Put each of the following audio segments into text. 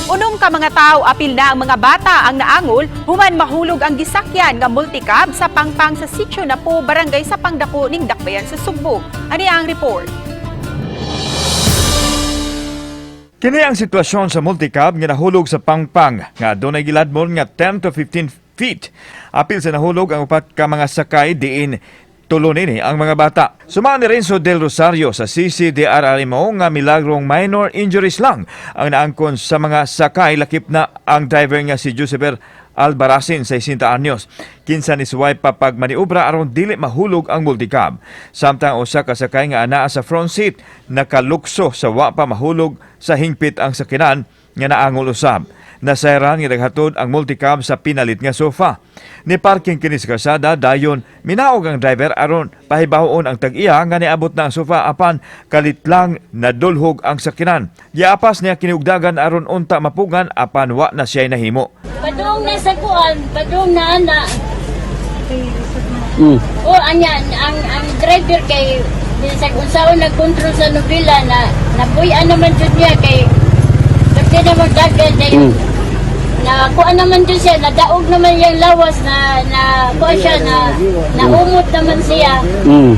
Unom ka mga tao, apil na ang mga bata, ang naangol human mahulog ang gisakyan nga multicab sa pangpang sa Sitio Napo, Barangay Sapang Dako ning Dakbayan sa Sugbo. Ani ang report. Kini ang sitwasyon sa multicab nga nahulog sa pangpang nga adunay giladmon nga 10 to 15 feet. Apil sa nahulog ang upat ka mga sakay, diin tulo nini ang mga bata. Sumala ni Renzo Del Rosario sa CCDRRMO nga milagrong minor injuries lang ang naangkon sa mga sakay, lakip na ang driver nga si Giuseppe Albaracin, 60 anyos, kinsa ni suway pa pagmaniobra aron dili mahulog ang multicab. Samtang usa ka sakay nga anaa sa front seat nakalukso sa wa pa mahulog sa hingpit ang sakinan nga naangol usab. Nasayran nga naghatod ang multicab sa pinalit nga sofa. Ni parking kini sa kalsada, dayon minaog ang driver aron pahibawon ang tag-iya nga niabot na ang sofa, apan kalit lang nadulhog ang sakinan. Giapas niya kiniugdagan aron unta mapugan, apan wa na siya nahimo. Padung na sa kuan, padung na ana. O anya ang driver kay bisag unsaon nagkontrol sa nobela na nabuy-an naman jud niya kay pwede naman dagan dahil na kuan naman jud siya, nadaog naman yung lawas na na kuan siya, na naumot naman siya.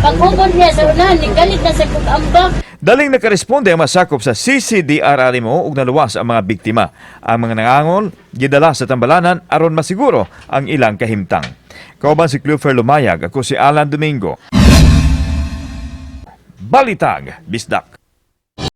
Pag umot niya sa unahan, galit na sa kug ambak. Daling nakaresponde ang masakop sa CCDRRMO ug naluwas ang mga biktima. Ang mga nangangol gidala sa tambalanan aron masiguro ang ilang kahimtang. Kauban si Clufer Lumayag, ako si Alan Domingo. Balitag, Bisdak.